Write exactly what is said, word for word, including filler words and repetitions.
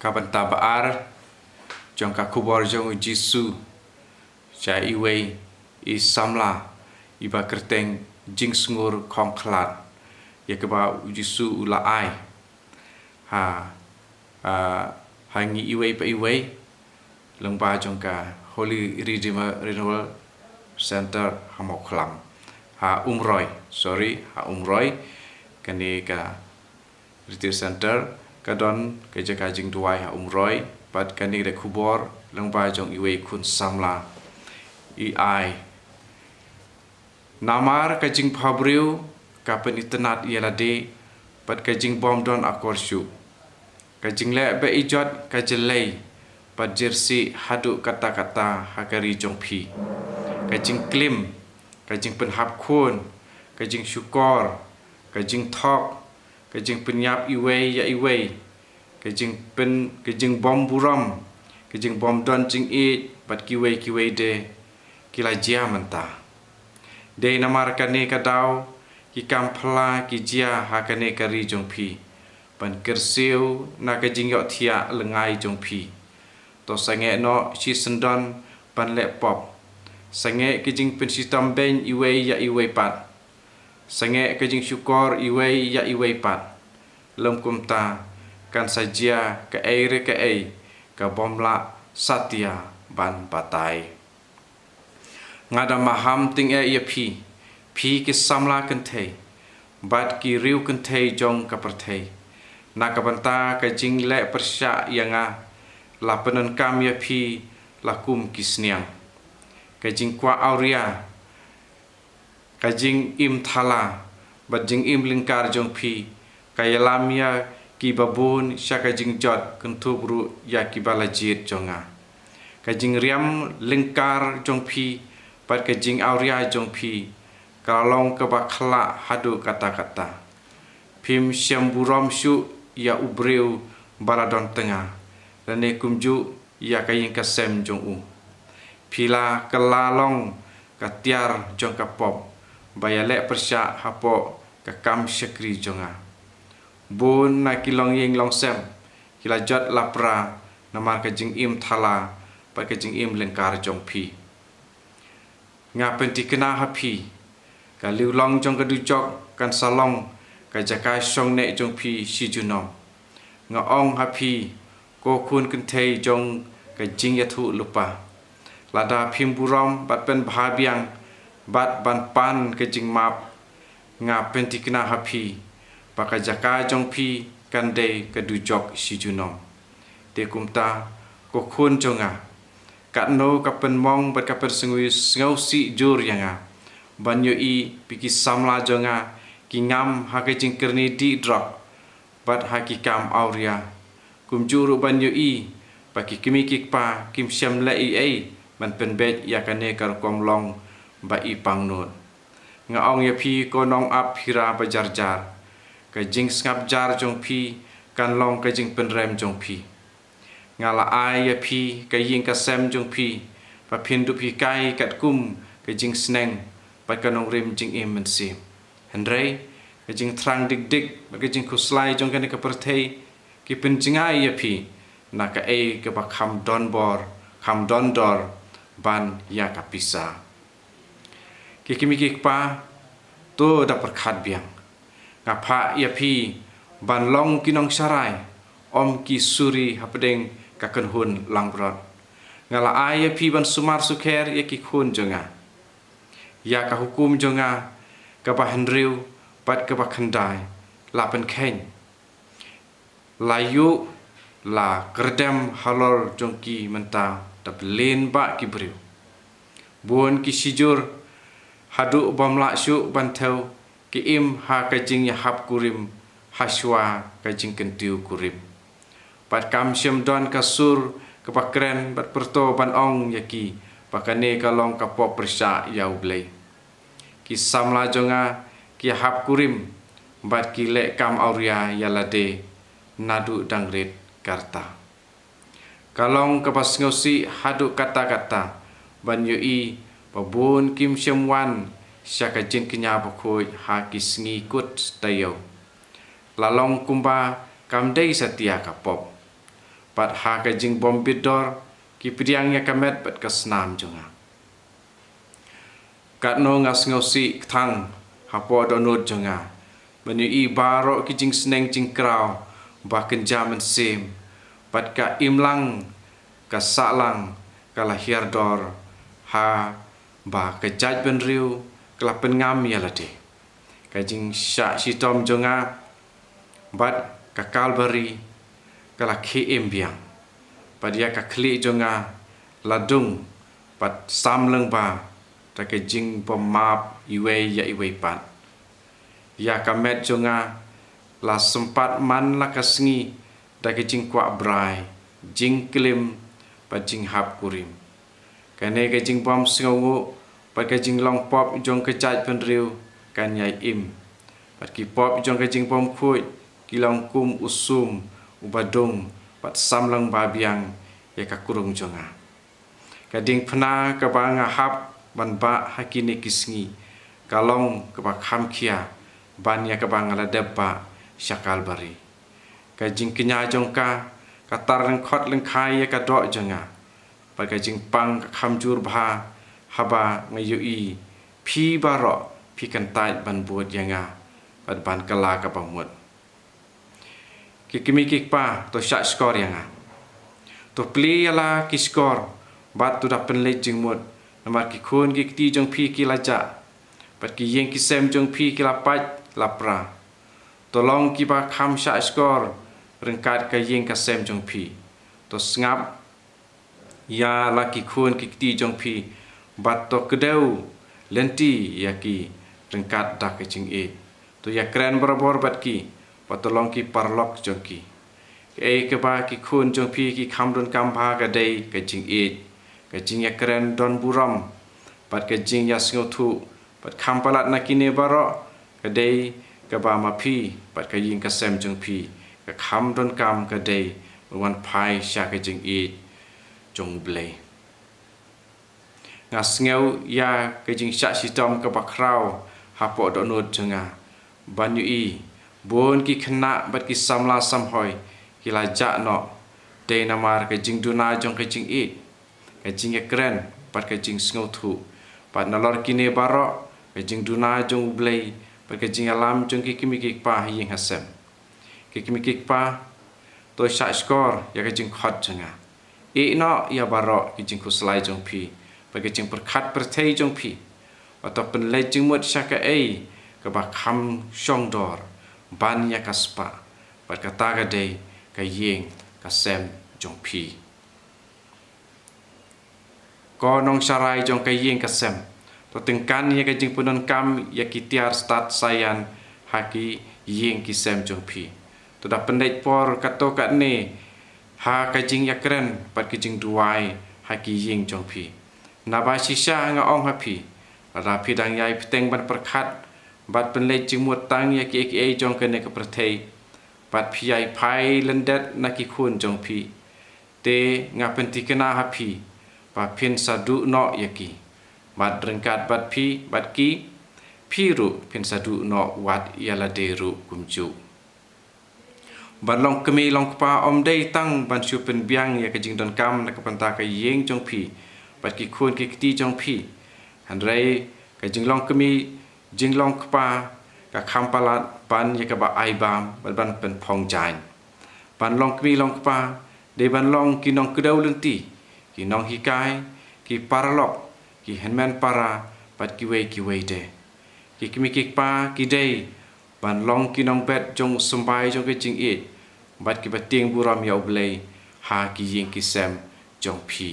Ka bynta ba ar jong ka khubor jong u Jisu sha iwei i samla iba kyrteng Jingsngur Khongkhlad, ïa kaba u Jisu u la ai ha, ah, ha ngi iwei pa iwei, lyngba jong ka Holy Redeemer Renewal Center ha Mawkhlam, ha Umroi, sorry, ha Umroi. Kane ka Retreat Center ka don ka jaka jingduwai ha Umroi, bad kane ka dei khubor lyngba jong iwei khun samla i ai. Namar ka jingbhabriew ka pynitynnad ïa lade, bad ka jingbymdon akor shuh. Ka jingleh ba ijot ka jyllei bad jyrsieh haduh katta katta ha ka ri jong phi. Ka jingklim, ka jingpynhap khun, ka jingshukor, ka jingthok, ka jingpynïap iwei ïa iwei, ka jingpyn, ka jingbymburom, ka jingbymdon jingïeit bad kiwei kiwei de ki la jia mynta. Dei namar kane ka daw ki kam phylla ki jia ha kane ka ri jong phi, ban kyrsiew na ka jingïohthiah lyngngai jong phi. To sangeh noh shisyndon ban leh pop. Sangeh ka jingpynshitom beiñ iwei ïa iwei pat. Sangeh ka jingshukor iwei ïa iwei pat. Lym kumta kan sa jia kaei re kaei ka bym lah satia ban batai. Nga da maham tyngeh ïa phi, phi ki samla kynthei bad ki riew kynthei jong ka pyrthei. Na ka bynta ka jingleh pyrshah ïa nga, la pyndonkam ïa phi la kum ki sniang. Ka jingkwah awria, ka jingim thala bad jingim lyngkar jong phi ka ïalam ïa kiba bun sha ka jingjot, kynthup ruh ïa kiba la jied jong nga. Ka jingriam lyngkar jong phi bad ka jingawria jong phi ka la long kaba khyllah haduh katta katta. Phim shem burom shuh ïa u briew ba la don tnga, lane kumjuh ïa ka ïing ka sem jong u. Phi la kylla long ka tiar jong ka pop ba ïaleh pyrshah hapoh ka kam shakri jong nga. Bun na ki longïing longsem ki la jot lapra namar ka jingim thala bad ka jingim lyngkar jong phi. Nga pynthikna ha phi, ka liw long jong ka dujok kan sa long ka jaka shong neh jong phi shi junom. Nga ong ha phi, ko khun kynthei jong ka jingïathuhlypa, lada phim burom bad pynbha biang bad ban pan ka jingmap, nga pynthikna ha phi ba ka jaka jong phi kan dei ka dujok shi junom. Te kumta, ko khun jong nga, katno ka pynmong bad ka pynsngewsih jur ïa nga ban ïohi ba ki samla jong nga ki ngam ha ka jingkyrni dih drok bad ha ki kam awria. Kumjuh ruh ban ïohi ba ki kmie ki kpa kim shym leh ei ei ban pynbeit ïa kane ka rukom long ba i pangnud. Nga ong ïa phi, ko nongap hira ba jar jar, ka jingsngap jar jong phi kan long ka jingpynrem jong phi. Nga la ai ïa phi ka ïing ka sem jong phi ba phin dup hikai katkum ka jingsneng bad ka nongrim jingim mynsiem. Hynrei ka jingthrang dik dik bad ka jingkhuslai jong kane ka pyrthei ki pynjngai ïa phi na kaei kaba kham don bor, kham don dor ban ïa ka pisa. Ki kmie ki kpa, to da pyrkhat biang. Nga phah ïa phi ban long ki nongsharai, ym ki suri hapdeng ka kynhun langbrot. Nga la ai ïa phi ban sumar sukher ïa ki khun jong nga. Ïa ka hukum jong nga kaba hynriew bad kaba khyndai la pynkheiñ. La ïuh la kyrdem halor jong ki mynta da pynlin bha ki briew. Bun ki shijur haduh bym lah shuh ban thew ki im ha ka jingïahap kurim hashwa ka jingkyntiew kurim. Bad kam shym don ka sur kaba kren bad pyrto ban ong ïa ki ba kane ka long ka pop pyrshah ïa U Blei. Ki samla jong nga ki hap kurim bad ki leh kam awria ïa lade naduh dang rit ka rta. Ka long kaba sngewsih haduh katta katta ban ïohi ba bun kim shym wan sha ka jingkñia bakhuid ha ki sngi kut taïew. La long kumba kam dei satia ka pop. Bad ha ka jingbym bit dor ki pdiang ïa ka met bad ka snam jong nga. Katno nga sngewsih kthang hapoh dohnud jong nga ban ïohi baroh ki jingsneng jingkraw ba kynja mynsiem, bad ka imlang ka sahlang ka la hiar dor haba ka jaitbynriew ka la pynngam ïa lade. Ka jingshah shitom jong nga bad ka Kalbari ka la khie im biang, bad ïa ka khlieh jong nga la dung bad sam lyngba da ka jingbym map iwei ïa iwei pat. Ïa ka met jong nga la sympat man la ka sngi da ka jingkwah brai, jingklim bad jinghap kurim. Kane ka jingbym sngewnguh bad ka jinglong pop jong ka jaitbynriew kan ïai im, bad ki pop jong ka jingbym khuid ki long kum u sum uba dung bad sam lyngba biang ïa ka krung jong nga. Ka diengphna kaba nga hap ban bah ha kine ki sngi ka long kaba kham khia ban ïa kaba nga la dep bah sha Kalbari. Ka jingkñia jong ka ka tar lyngkhot lyngkhai ïa ka doh jong nga, bad ka jingpang ka kham jur bha haba nga ïohi phi baroh phi kyntait ban bud ïa nga bad ban kylla kaba mut. Ki kmie ki kpa, to shah shkor ïa nga. To plie ïa la ki shkor bad to da pynleit jingmut, namar ki khun ki kti jong phi ki la jah, bad ki ïing ki sem jong phi ki la pait la pra. To long kiba kham shah shkor ryngkat ka ïing ka sem jong phi. To sngap ïa la ki khun ki kti jong phi bad to kdew lynti ïa ki ryngkat da ka jingïeit. To ïakren barabor bad ki bad to long ki paralok jong ki. Kaei kaba ki khun jong phi ki kham donkam bha ka dei ka jingïeit, ka jingïakren don burom bad ka jingïasngewthuh, bad kham palat na kine baroh ka dei kaba ma phi bad ka ïing ka sem jong phi ka kham donkam ka dei ban wan phai sha ka jingïeit jong U Blei. Nga sngew ïa ka jingshah shitom kaba khraw hapoh dohnud jong nga ban ïohi bun ki khynnah bad ki samla samhoi ki la jah noh, dei namar ka jingduna jong ka jingïeit, ka jingïakren bad ka jingsngewthuh. Bad nalor kine baroh, ka jingduna jong U Blei bad ka jingïalam jong ki kmie ki kpa ha ïing ha sem. Ki kmie ki kpa, to shah shkor ïa ka jingkhot jong nga. Ïeh noh ïa baroh ki jingkhuslai jong phi bad ka jingpyrkhat pyrthei jong phi, bad to pynleit jingmut sha kaei kaba kham shong dor ban ïa ka spah, bad kata ka dei ka ïing ka sem jong phi. Ko nongsharai jong ka ïing ka sem, to tyngkan ïa ka jingpyndonkam ïa ki tiar stad saian ha ki ïing ki sem jong phi. To da pynleit por katto katne ha ka jingïakren bad ka jingduwai ha ki ïing jong phi. Naba shisha nga ong ha phi, lada phi dang ïai bteng ban pyrkhat bad pynleit jingmut tang ïa kiei kiei jong kane ka pyrthei, bad phi ïai phai lyndet na ki khun jong phi, te nga pynthikna ha phi ba phin sa duh noh ïa ki, bad ryngkat bad phi bad ki, phi ruh phin sa duh noh wat ïa lade ruh kumjuh. Ban long kmie long kpa ym dei tang ban shu pynbiang ïa ka jingdonkam na ka bynta ka ïing jong phi bad ki khun ki kti jong phi. Hynrei ka jinglong kmie jinglong kpa ka kham palat ban ïa kaba ai bam bad ban pynphong jaiñ. Ban long kmie long kpa dei ban long ki nongkdew lynti, ki nonghikai, ki paralok, ki hynmen para bad kiwei kiwei de. Ki kmie ki kpa ki dei ban long ki nongbet jong u symbai jong ka jingïeit bad kiba tieng burom ïa U Blei ha ki ïing ki sem jong phi.